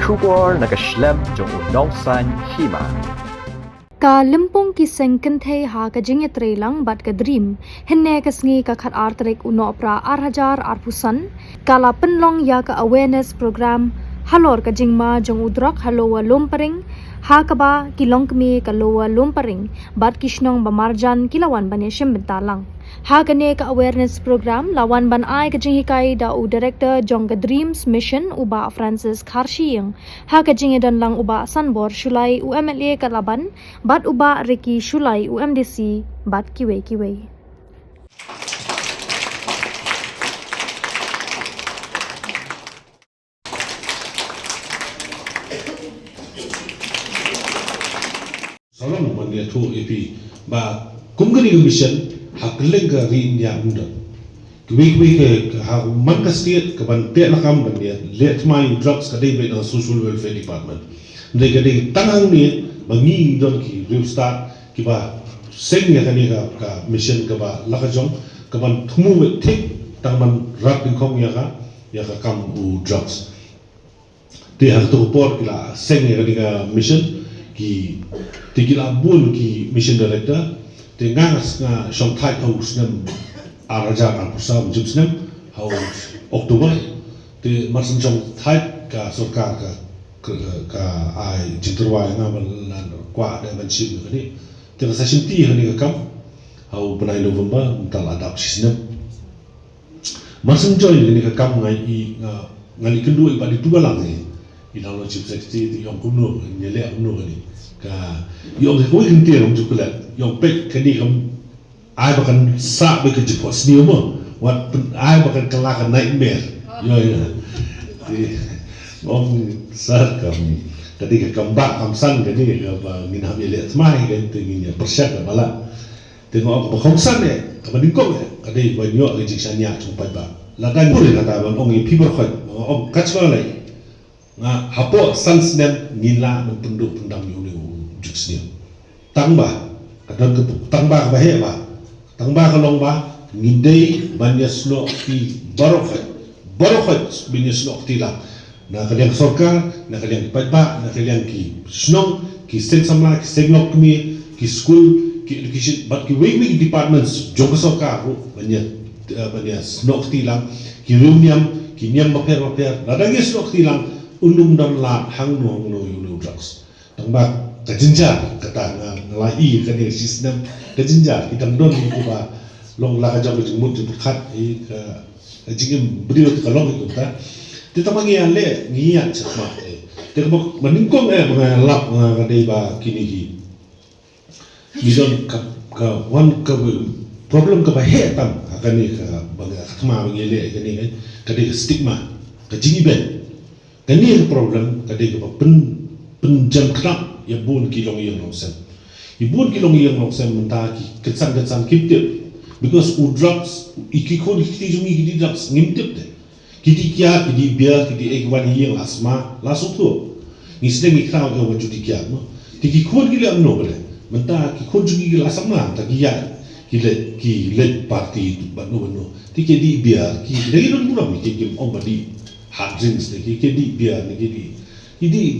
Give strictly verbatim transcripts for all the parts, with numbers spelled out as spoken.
Khubor na ka shlem jong u nongsaiñ hima. Ka lympung ki seng kynthei ha ka jingïatreilang bad ka DREAM, hynne ka sngi ka khatar tarik u Nohprah ar hajar arphew san, ka la pynlong ïa ka awareness program halor ka jingma jong u drok ha Lower Lumparing, ha kaba ki longkmie ka Lower Lumparing bad ki shnong ba marjan ki la wan ban ïashim bynta lang. Ha kane ka awareness program la wan ban ai ka jinghikai da u director jong ka DREAMS Mission, u Bah Francis Kharshiing. Ha ka jingïadon lang u Bah Sanbor Shullai, u MLA ka Laban, bad u Bah Ricky Shullai, u MDC, bad kiwei kiwei. Sa long ban ïathuh ïa phi ba kum kane ka mission ha kylleng ka ri India um don. Kiwei kiwei ka, ka ha man ka state ka ban teh lakam ban ïaleh thymmai drugs ka dei beit na Social Welfare Department. Hynrei ka dei tang hangne ba ngi don ki riewstad kiba seng ïa kane ka, ka mission kaba la ka jong ka ban thmu beit thik tang ban rat dyngkhong ïa ka, ïa ka kam u drugs. Te ha kato ka por ki la seng ïa kane ka mission, ki, te ki la bun ki mission director. Te nga, nga shong thait ha u snem ar hajar arphew saw, jingim snem ha u October. Te mar syn shong thait ka sorkar ka, ka, ka ai jingtyrwa ïa nga ban, ban kwah da ban shim ïa kane. Te nga sa shim ti ïa kane ka kam ha u bnai November, mynta la dap shi snem. Mar syn join kane ka kam nga i, nga, nga i kynduh i ba dei tu ba lang i. I dang long chief secretary, i ong kumno, i leh kumno kane. Ka, i ong kawei ka ktien ong jukulat, i ong peit kane kam, ai ba kan sah beit ka jingphohsniew mo. Wat pyn-, ai ba kan kylla ka nightmare. Ïo, ïo. Te, ong sir kam, ka dei ka kam ba, kam san kane, ka ba ngin hap ïaleh thymmai, ka te ngin ïa pyrshang ka ba lah. Te nga ong kaba kongsan eh, kaba nyngkong eh, ka dei ban ïoh ka jingshaniah jong u paidbah. Lada ngi pule kata ban ong ïa phi baroh khoit, nga ong katba lei. Nga hapoh san snem ngin lah ban pynduh pyndam ïa une u jingsniew. Tang ba, ka don ka, tang ba kaba heh ba, tang ba ka long ba, ngin dei ban ïasnoh kti baroh khoit, baroh khoit ban ïasnoh kti lang. Na ka liang sorkar, na ka liang ki paidbah, na ka liang ki shnong, ki seng samla, ki seng lok kmie, ki skul, ki education, bad kiwei kiwei ki departments jong ka sorkar ruh ban ïa, eh, ban ïasnoh kti lang, ki riew niam, ki niam bapher bapher, lada ngi snoh kti lang, un ym don lad hangno hangno ïa une u drugs. Tang ba ka jynjar kata nga, nga la i kane shi snem, ka jynjar ki dang don kiba long la ka jong ka jingmut jingpyrkhat, i ka, ka jingim briew ka long kumta. Te tang ba ngi ïaleh, ngi ïaid shakhmat, eh. Te kaba, ba nyngkong eh ba nga lap nga ka dei ba kine ki, ngi don ka, ka wan ka problem kaba heh tam ha kane ka, ba nga ka thma ba ngi leh kane ka, ka dei ka stigma, ka jingibeiñ. Kane ka problem ka dei kaba pyn, pynjem khnang ïa bun ki longïing longsem. Ïa bun ki longïing longsem mynta ki kynsan kynsan kim tip. Because u drugs, i ki khun ki kti jong ngi ki dih drugs ngim tip te. Ki dih kiad, ki dih beer, ki dih ei, ki wan ïing la sma, la sngewthuh. Ngi sdang ngi khraw ïa wan ju dih kiad mo. Te ki khun ki leh kumno ba leh. Mynta ki khun jong ngi ki la samla, mynta ki ïaid, ki leit, ki leit party bad no bad no. Te ki dih beer, ki dei don burom ki kim ong ba dih hard drinks ne ki, ki dih beer ne ki dih. Ki dih,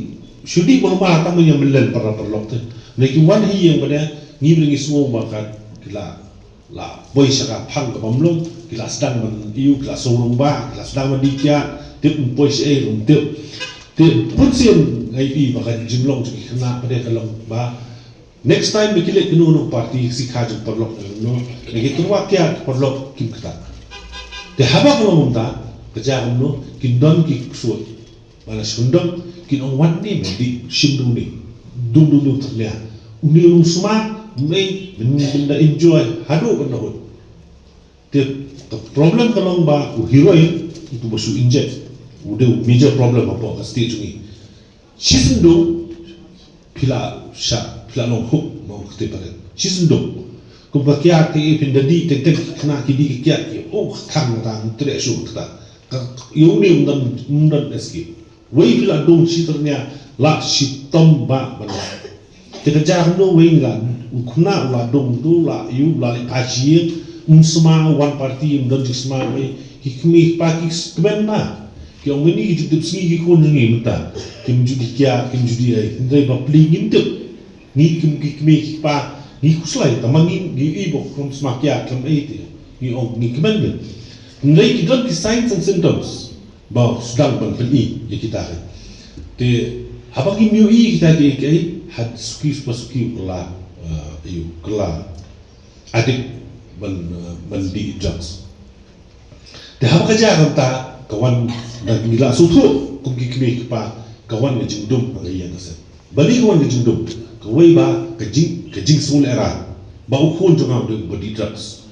shu dih ba ma tang ba ïa mlien para paralok te. Ne ki wan hi ïing ba dei, ngi ba ngi sngew ba ka, ki la, la poi sha ka phang ka bym long, ki la sdang ban ïoh, ki la sdang ban dih kiad, tip ban poi sha ei ruh tip. Te bun sien ngi i ba ka jinglong jong ki khynnah ba dei ka long ba next time ba ki leit kano kano party, sikha jong paralok ne no, ne ki tyrwa kiad paralok kim ktah. Te haba ka long kumta, ka jia kumno, kin don ki ksuid ba la shon dong, kin ong wat ne me dih shim dong ne, dong dong dong tyrnia. Une u sma, me, men, men da enjoy haduh ban da hut. Te ka problem ka long ba u heroin, utu ba shu inject, u dei u major problem hapoh ka state jong ngi. Shisien dong, phi la shah, phi la long hook, ma u kti pare. Shisien dong. Kum ka kiad te phin da dih teng teng ki khynnah ki dih ki kiad ki, oh, khang ta, treh shu ta. Ka, ïa une um don, um don escape. Wei phi la dong shi tyrnia, la shitom ba ban la. Te ka jia kumno wei la, u khynnah u la dong tu, la ïoh, la leit pha shi ïing, um sma, one party, um don jingsma wei, ki kmie ki kpa ki kmen ba. Ïa, mynta ki jingtip sngi ki khun jong ngi mynta kim ju dih kiad, kim ju dih ei, hynrei bapli ngim tip. Ngi kum ki kmie ki kpa ngi khuslai, tangba ngi, ngi ïohi ba kum sma kiad khlem ei te ngi ong ngi kmen. Hynrei ki don ki signs and symptoms ba sdang ban pyni ïa kita. Te haba ngim ïohi kita kiei kiei, ha suki pa suki u kylla, eh, ïa u kylla addict ban, eh, ban dih drugs. Te haba ka jia kumta, ka wan, da ngi la sngewthuh kum ki kmie ki kpa, ka wan ka jingdum ha ka ïing ka sem. Balei ka wan ka jingdum? Kawei ba ka jing, ka jingsngewlehrain ba u khun jong nga u dei uba dih drugs.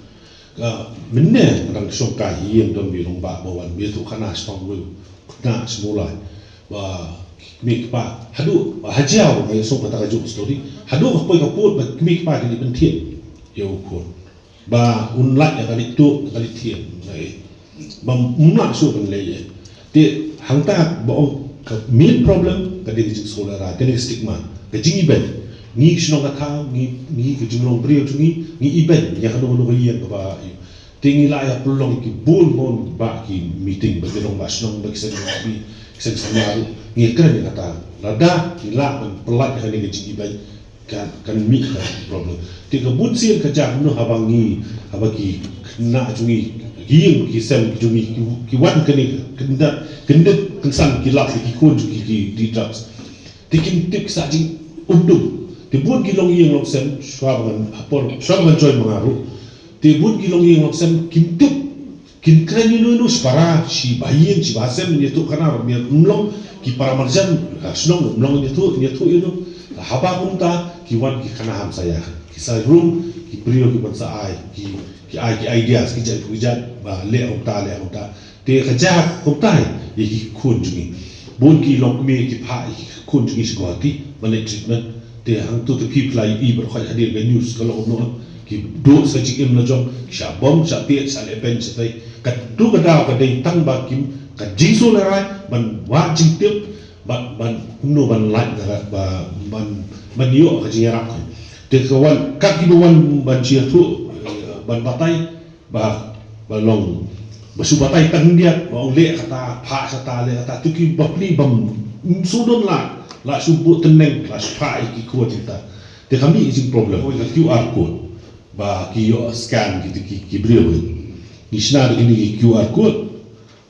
Ka mynne nga dang shong kai ha ïing, don ba long ba, ba wan ba ïathuh khana shaphang uwei u khynnah sha Mawlai. Ba ki kmie ki kpa haduh ha jia u, nga ïohsngew kata ka jong story. Haduh ka poi ka pud ba ki kmie ki kpa ki dei ban thied ïa u khun. Ba un lait ïa ka leit tuh, ïa ka leit thied, eh. Ba um lah shuh ban leit, eh. Te hangta ba ong ka main problem ka dei ka jingsngewlehrain, ka dei ka stigma, ka jingibeiñ. Ngi ki shnong ka thaw, ngi, ngi ka jinglong briew jong ngi, ngi ibeiñ ïa kano kano ka ïing kaba ïoh. Te ngi la ïa pynlong ki bun bun ba ki meeting ba ki rangbah shnong, ba ki seng, ki seng samla ruh ngi kren ïa kata. Lada ngi lah ban pyllait ïa kane ka jingibeiñ, kan, kan mih ka problem. Te ka bun sien ka jia kumno haba ngi, haba ki khynnah jong ngi, ki ïing ki sem jong ngi ki, ki wan kane ka kyndit, kyndit kynsan ki lap ïa ki khun jong ki, ki dih drugs. Te kim tip sa jingumdum. Te bun ki longïing longsem shuwa ba ngan, ha por shuwa ba ngan join ma nga ruh. Te bun ki longïing longsem kim tip. Kin kren ïano ïano, shi para, shi bahaïing, shi bahasem, ïathuh khana ruh ym long, ki para marjan, ha shnong ym long ïathuh, ïathuh ïano. Haba kumta ki wan ki khana hamsaïa, ki sa rung ki briew kiban sa ai ki, ki ai ki ideas, ki jait ki jait, ba leh kumta, leh kumta. Te ka jia kumta ïa ki khun jong ngi. Bun ki longkmie ki phah ïa ki khun jong ngi sha Guwahati ban leit treatment. Te hangto te phi phi la ïohi baroh, hadien ka news ka long kumno, ki duh sa jingim la jong, shah bom, shah tied, shah leh beiñ, shah tei. Kato ka daw ka dei tang ba kim, ka jingsngewlehrain ban wad jingtip, ban, ban kumno ban lait na ka, ba, ban, ban ïoh ka jingïarap. Te ka wan, kat kiba wan ban shu ïathuh, eh, ban batai, ba, ba long, ba shu batai tang khyndiat, ba ong leh kata, phah kata, leh kata, te ki bapli bym shu don la, la shu buh tneng, la shu phah ïa ki khun kita. Te ka mih ka jingproblem, ka QR code ba ki ïoh scan kita ki, ki briew. Ngi shna da kine ki QR code.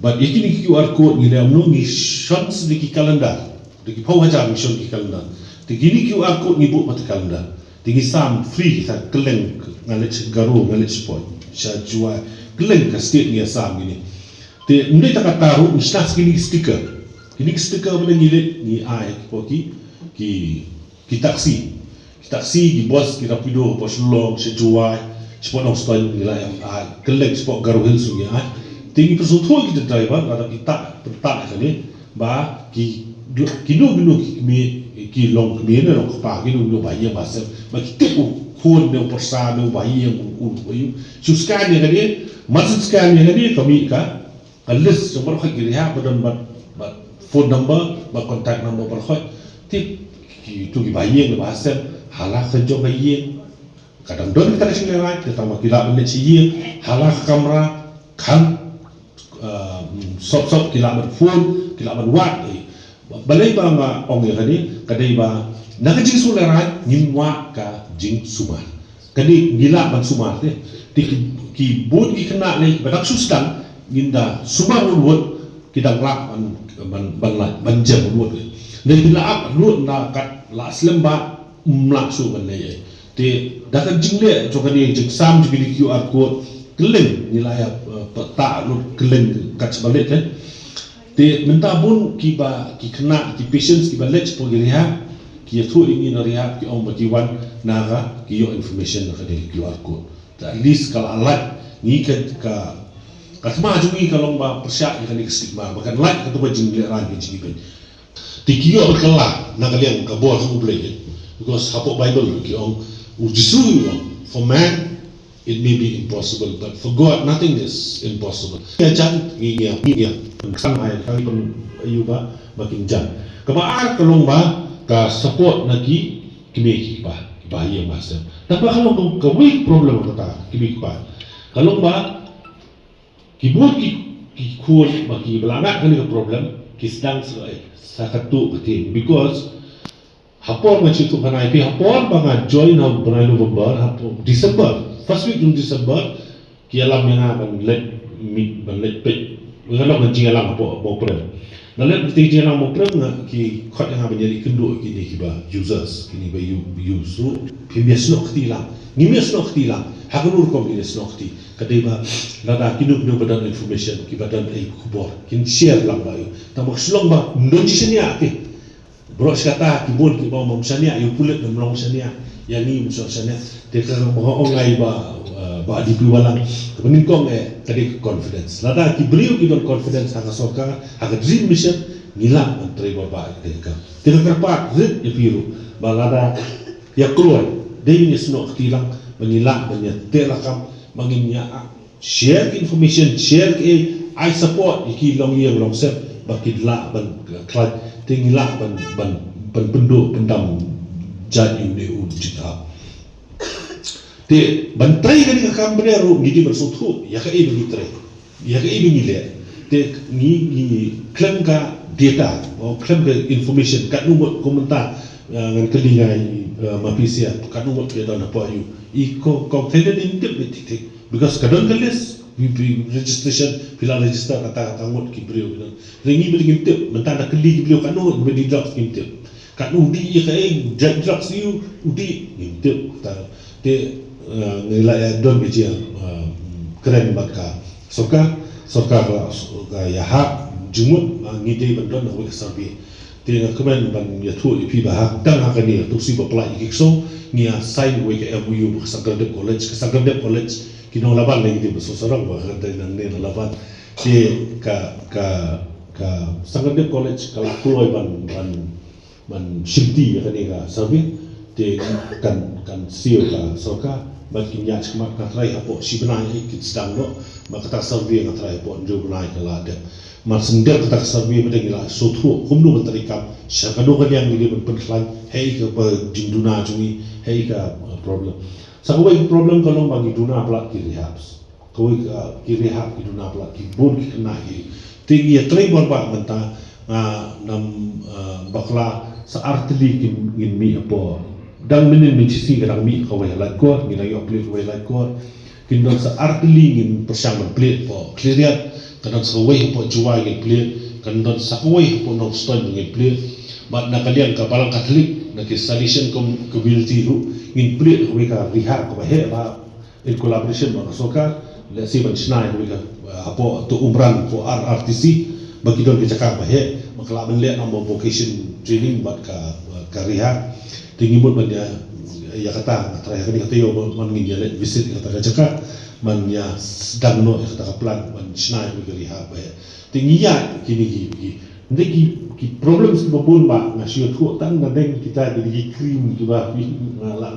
Bad ïa kine ki QR code ngi leh kumno, ngi shon sa da ki calendar. Da ki phew hajar ngi shon ki calendar. Te kine ki QR code ngi buh pat ha calendar. Te ngi sam free kita, kylleng, nga leit sha Garo, nga leit sha Poi, sha Jowai, kylleng ka state ngi ïa sam kine. Te ym dei tang kata ruh, ngi shna sa kine ki sticker. Kine ki sticker ba ngi leit ngi ai hapoh ki, ki ki taxi, ki taxi, ki bus, ki Rapido, hapoh Shillong, sha Jowai, shapoh Nongstoiñ ngi la ïa ai, kylleng shapoh Garo Hills ngi ai. Te ngi pynsngewthuh ïa kita ki driver, lada ki tah, pyntah ïa kane, ba ki, kino kino ki kmie, ki longkmie ne longkpa, kino kino bahaïing bahasem, ba ki tip u khun ne u pyrsa ne u bahaïing, u, u, u, shu scan ïa kane, mar shu scan ïa kane, ka mih ka ka list jong baroh ki rehab ba don bad, bad phone number, bad contact number baroh. Te kito ki bahaïing ne bahasem, ha la ka jong ka ïing ka dang don kita ki jingïarap, te tang ba ki lah ban leit sha ïing, ha la ka kamra, kan, ah, sop sop ki lah ban phone, ki lah ban wad, eh. Balei ba nga ong ïa kane, ka dei ba na ka jingsngewlehrain ngim wad ka jingsumar. Kane ngi lah ban sumar te. Te ki, ki bun ki khynnah lei ba dang shu sdang, ngin da sumar wut wut, ki dang lah ban, ban, ban lah ban jem wut wut. Lei ki lah ap lut na kat lah slem ba ym lah shuh ban lei ei. Te da ka jingleh jong kane jingsam jong kine QR code, kylleng ngi la ïa, eh, pyrta lut kylleng kat ba leit te. Te mynta bun kiba, ki khynnah, ki patients kiba leit shapoh ki rehab, ki ïathuh ïa ngi na rehab, ki ong ba ki wan na ka, ki ïoh information na kane ka QR code. Te at least ka la lait, ngi ka, ka, ka thma jong ngi ka long ba pyrshah ïa kane ka stigma, ba kan lait kato ka jinglehrain ka jingibeiñ. Te ki ïoh ba ka la, na ka liang ka bor ha U Blei. Because hapoh Bible ki ong, U Jisu u ong, "For man it may be impossible, but for God nothing is impossible." Ngi jan, ngi, ngi, ngi, ngi. Kan ai, kan pyn, ïa ba, ba kin jan. Kaba ar ka long ba ka support na ki kmie ki kpa, ki bahaïing bahasem. Tangba ka long ka, kawei ka problem kata, kmie ki kpa. Ka long ba ki bun ki, ki khun ba ki ba la ngat kane ka problem ki sdang sa, eh, sa katto ka team, because ha por nga shu tuh kane, phi, ha por ba nga join ha u bnai November, ha por December, first week in December, ki ïalam ïa nga ban leit meet, ban leit peit. Nga long ka jingïalang ha por Mawprem. Nga leit peit jingïalang Mawprem, nga ki khot ïa nga ban ïa kynduh kine kiba users, kine ba use, use ruh, phim ïasnoh kti lang. Ngim ïasnoh kti lang. Ha kano rukom ngin ïasnoh kti? Ka dei ba lada kino kino ba don information, kiba don ei khubor, kin share lang bad ïa u. Tang ba ka shlong ba ym don jingshaniah te. Baroh shi katta ki bun kiba ong ym shaniah, ïa u pulit ym long shaniah, ïa ngi ym shaniah. Te ka ba ong ai ba, eh, ba D P Wahlang, kaba nyngkong eh ka dei ka confidence. Lada ki briew ki don confidence ha ka sorkar, ha ka Dream Mission, ngi lah ban trei bha bha ïa ka kam. Te ka kyrpad rit ïa phi ruh ba lada ïa kloi, dei ngin ïasnoh kti lang ba ngi lah ban ïa teh lakam, ba ngin ïa share information, share ki, ai support ïa ki longïing longsem ba kin lah ban, uh, khlad, te ngi lah ban, ban, ban pynduh pyndam jait ïa une u jingthap. Te ban trei kane ka kam bniah ruh ngi dei ban sngewthuh ïa kaei ba ngi trei, ïa kaei ba ngi leh. Te ngi, ngi khlem ka data, o khlem ka information, katno ngut, kumta, uh, ngan kylli ngai, uh, ma phi sha, katno ngut ki don hapoh ïa u, i ko, ko thei ne ym tip beit thik thik. Because ka don ka list, phi, phi registration, phi la register kata, kata ngut ki briew, you know. Te ngi beit ngim tip, mynta da kylli ki briew katno ngut ba dih drugs ngim tip. Katno u dih ïa kaei, u dih drugs ïa u, u dih ngim tip. Kata, te, eh, ngi la ïa don ka jing, eh, kren bad ka sorkar, sorkar la, ka ïa hap jingmut, eh, ngi dei ban don kawei ka survey. Te nga kmen ban ïathuh ïa phi ba ha, tang ha kane ka Tuesday ba pynlait ïa ki ksong, ngi ïa sign wei ka M O U bad ka Sangkardep College, ka Sangkardep College, ki nong Laban lei ki dei ba sngewsarong ba ka dei nangne na Laban. Te ka, ka, ka Sangkardep College ka la kloi ban, ban, ban shimti ïa kane ka survey. Te kan, kan siew ka sorkar, bad kin ïaid shakhmat, nga tharai hapoh shi bnai kin sdang noh, bad kata ka survey nga tharai hapoh hynriew bnai ka la dep. Mar shu dep kata ka survey ba dang ngi la sngewthuh kumno ban trei kam sha kano ka liang ngi dei ban pynkhlaiñ, hei kaba jingduna jong ngi, hei ka, uh, problem. Sa kawei ka problem ka long ba ngi duna palat ki rehabs. Kawei ka, ki rehab ki duna palat, ki bun ki khynnah ki. Te ngi ïa trei bor bak mynta, ah, nam, ah, bakla sa ar tylli ki ngin mih hapoh. Dang mynnin mynshisngi ka dang mih kawei ha Laitkor, ngin ïa ïoh plie kawei Laitkor. Kin don sa ar tylli ngin pyrshang ban plie hapoh Khliehriat, kan don sa kawei hapoh Jowai ngin plie, kan don sa kawei hapoh Nongstoiñ ngin plie. Bad na ka liang ka Balang Katholik, na ki Salesian com-, community ruh, ngin plie kawei ka rehab kaba heh bha in collaboration bad ka sorkar, lehse ban shna ïa kawei ka, uh, hapoh to Umran, hapoh R R T C, ba ki don ka jaka ba heh, ba ka lah ban leh namar vocation training bad ka, uh, ka rehab. Te ngi mut ban ïa, ïa kata, nga tharai ha kane ka taïew ban, ban ngin ïa leit visit ïa kata ka jaka, ban ïa sdang noh ïa kata ka plan, ban shna ïa kawei ka rehab ba heh. Te ngi ïa kine ki, ki, ngi ki, ki problems kiba bun ba nga shu ïathuh tang na dang kita ki, ki cream kiba, nga la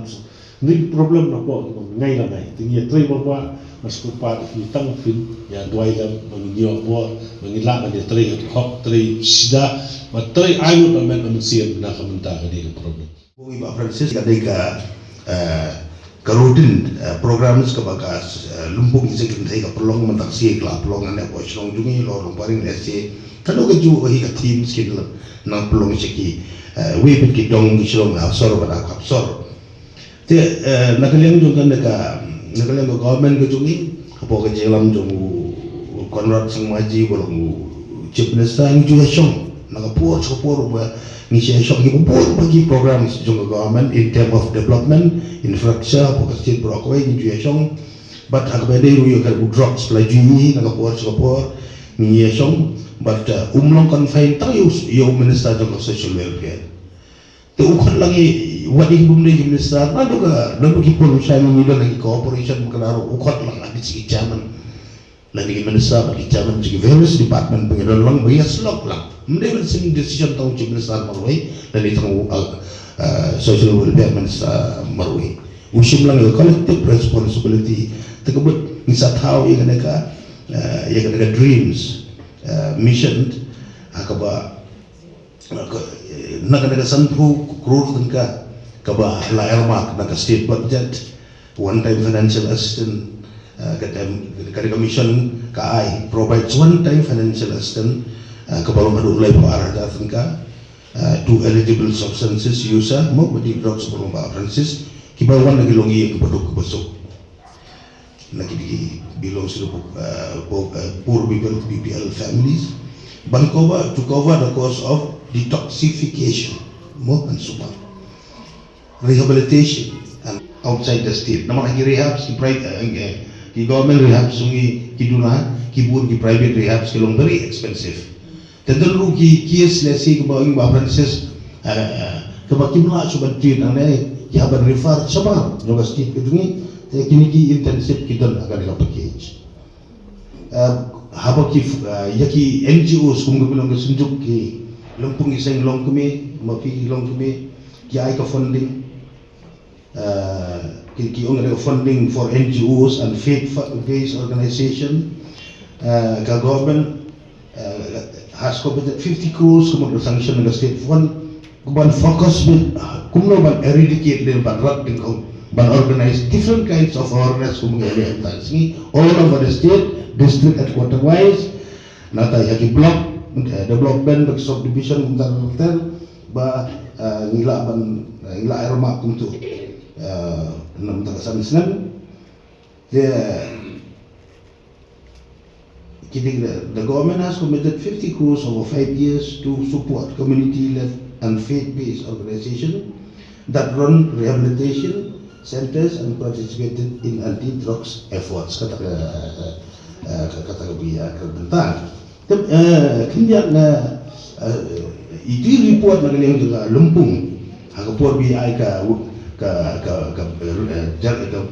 Ngi problem na pdeng ngi, ngai la ngai. Te ngi ïa trei bor bor, nga sngewbha ïa phi tang phin ïa duwai lem ba ngin ïoh bor, ba ngin lah ban ïa trei hok, trei shisha, ba trei ai lut ba met ba mynsiem na ka bynta kane ka problem. Bun i Bah Francis, ka dei ka, eh, ka routine, eh, programs kaba ka, eh, lympung ki sha ki kynthei ka pynlong, mynta ka sngi ka la pynlong hangne hapoh shnong jong ngi, Lawrlongparing, lehse kano kajuh hi ka themes kin nang pynlong sha ki, eh, wei pat ki dong ki shnong ha sor bad ha khap sor. Te, eh, na ka liang jong ka, na ka, na ka liang ka government ka jong ngi, hapoh ka jingïalam jong u Conrad Sangma G, ba long u Chief Minister, ngi ju ïa shong na ka por sha ka por, ba ngi ju ïa shong kiba bun ba ki programs jong ka government in term of development, infrastructure, hapoh ka state baroh kawei ngi ju ïa shong. Bad ha kaba ïadei ruh ïa ka, u drugs, phi la ju ïohi na ka por sha ka por ngi ïa shong. Bad, eh, um long confined tang ïa u, ïa u Minister jong ka Social Welfare. Te u khot lang ïa, wat ïa ki bym dei ki minister, naduh ka, naduh ki por u shai ngi don ha ki corporation, kynnoh ruh u khot lang ha ki, ki chairman, lane ki minister, ki chairman jong ki various department, ba ngi don lang ba ïa slok lang. Ym dei ban shim decision tang u chief minister marwei, lane tang u, uh, uh, social welfare minister marwei. U shim lang ïa collective responsibility. Te ka mut ngi sa thaw ïa kane ka, uh, ïa kane ka dreams, uh, mission, ha kaba na kane ka sanphew klur tyngka kaba la earmark na ka state budget, one time financial assistance, Uh, ka tem, ka dei ka mission ka ai provides one time financial assistance, uh, kaba long haduh laiphew ar hajar tyngka, uh, to eligible substances user, mo, ba dei drugs, ba long ba offenses, kiba wan na ki longïing kiba duk kiba suk. Na ki dei ki belong to the, uh, po-, uh, poor people, B P L families. Ban cover, to cover the cost of detoxification, mo, and super rehabilitation and outside the state. Namar ki rehabs, ki private, eh, eh, ki government rehabs jong ngi ki duna, ki bun ki private rehabs ki long very expensive. Te don ruh ki case lehse kiba ong ba offenses, eh, eh, kiba kim lah shuh ban treat nangne, ki hap ban refer shabar jong ka state ka jong ngi. Te kine ki intensive ki don ha kane ka package. Eh, haba ki, eh, ïa ki N G Os kum ka Myllung ka Synjuk, ki Lympung Ki Seng Longkmie, ma phi ki Longkmie, ki ai ka funding. Eh, ki, ki ong ka funding for N G Os and faith-based organization. Eh, ka government, eh, has committed fifty crores, ka mut ka sanction na ka state fund, ban focus beit kumno ban eradicate lane, ban rat dyngkhong, ban organize different kinds of awareness kum ngi leh mynta ka sngi all over the state, district headquarter wise, nangta ïa ki block, eh, development, bad subdivision, kumta kumta, ba, eh, ngi lah ban, eh, ngi lah ai remark kumtu, eh, na mynta ka san snem. Te ki dei, the government has committed fifty crores over five years to support community-led and faith-based organization that run rehabilitation centers and participated in anti-drugs efforts. Kata ka, eh, eh, kata ka bynta ka bynta. Te, eh, khyndiat nga, eh, iti report na ka liang jong ka Lympung. Ha ka por ba ai ka, ka, ka, ka, eh, jar-, ka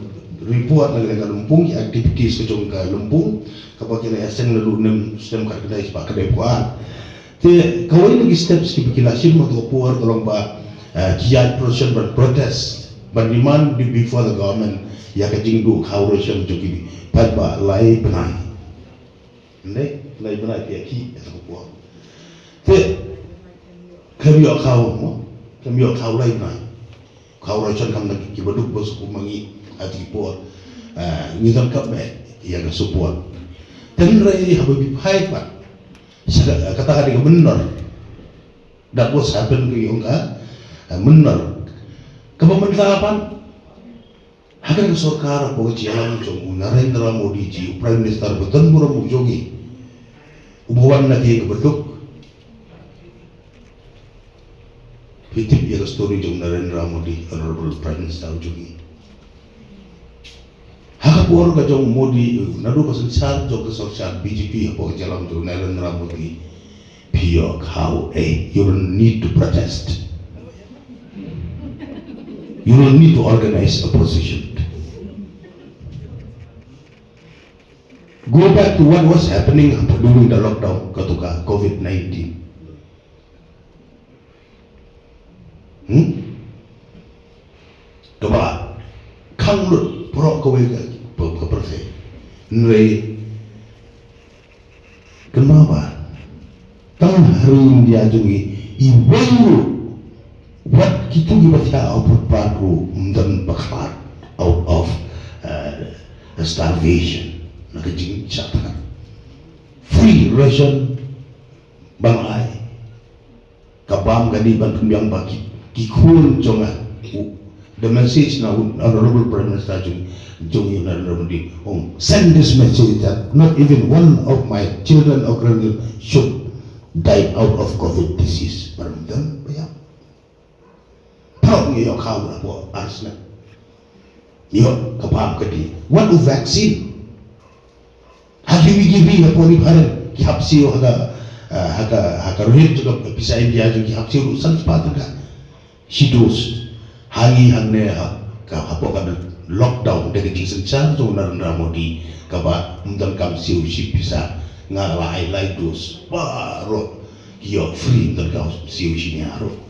report na ka liang ka Lympung, ki activities ka jong ka Lympung, kaba ki la ïaseng naduh u snem, snem khatkhyndai spah khyndai phew ar. Te kawei na ki steps kiba ki la shim ha ka por ka long ba, eh, ki ïaid procession ban protest, ban demand before the government ïa ka jingduh khaw ration jong ki paidbah lai bnai. Ynda lai bnai phi ïa ki, ïa ka por. Te kam ïoh khaw, mo? Kam ïoh khaw lai bnai. Khaw ration kam da kiba duk ba suk ma ngi ha ki por. Ah, ngi donkam bha ïa ka support. Te hynrei haba phi phai pat sha ka, kata ka dei ka mynnor. That was happen ka ïong ka, ah, mynnor. Kaba mynta pat ha kane ka sorkar hapoh ka jingïalam jong u Narendra Modi ji, u Prime Minister ba don burom u jong ngi, uba wan na ki ïing kiba duk. Phi tip ïa ka story jong u Narendra Modi, Honorable Prime Minister u jong ngi. Ha ka por ka jong u Modi, naduh ka synshar jong ka sorkar B J P hapoh ka jingïalam jong u Narendra Modi, phi ïoh khaw, eh, you don't need to protest. You don't need to organize opposition. Go back to what was happening during the lockdown, kato ka COVID nineteen. Hmm? Kaba khang lut baroh kawei ka, ka, ka pyrthei. Hynrei kynmaw ba tang ha ri India jong ngi, iwei ruh wat kito kiba thiah ha u pud pat ruh ym don ba khlad out of, uh, starvation. Na ka jingshah thngan, free ration ba la ai. Ka bam ka dei ban pynbiang ba ki, ki khun jong nga. U, the message na u Honorable Prime Minister jong, jong ngi u Narendra Modi. Ong, send this message that not even one of my children or grandchildren should die out of COVID disease. Baroh ym don ba ïap. Baroh ngi ïoh khaw hapoh ar snem. Ïoh ka bam ka dei. Wat u vaccine. Ha kiwei kiwei hapoh ri Bharat ki hap siew ha ka, eh, ha ka, ha ka rate jong ka pisa India jong ki hap siew ruh san spah tyngka shi dose. Ha ngi hangne ha ka, hapoh ka lockdown da ka jingsynshar jong u Narendra Modi kaba ym donkam siew shi pisa, nga la ai lai dose. Baroh ki ïoh free, ym donkam siew shi nia ruh.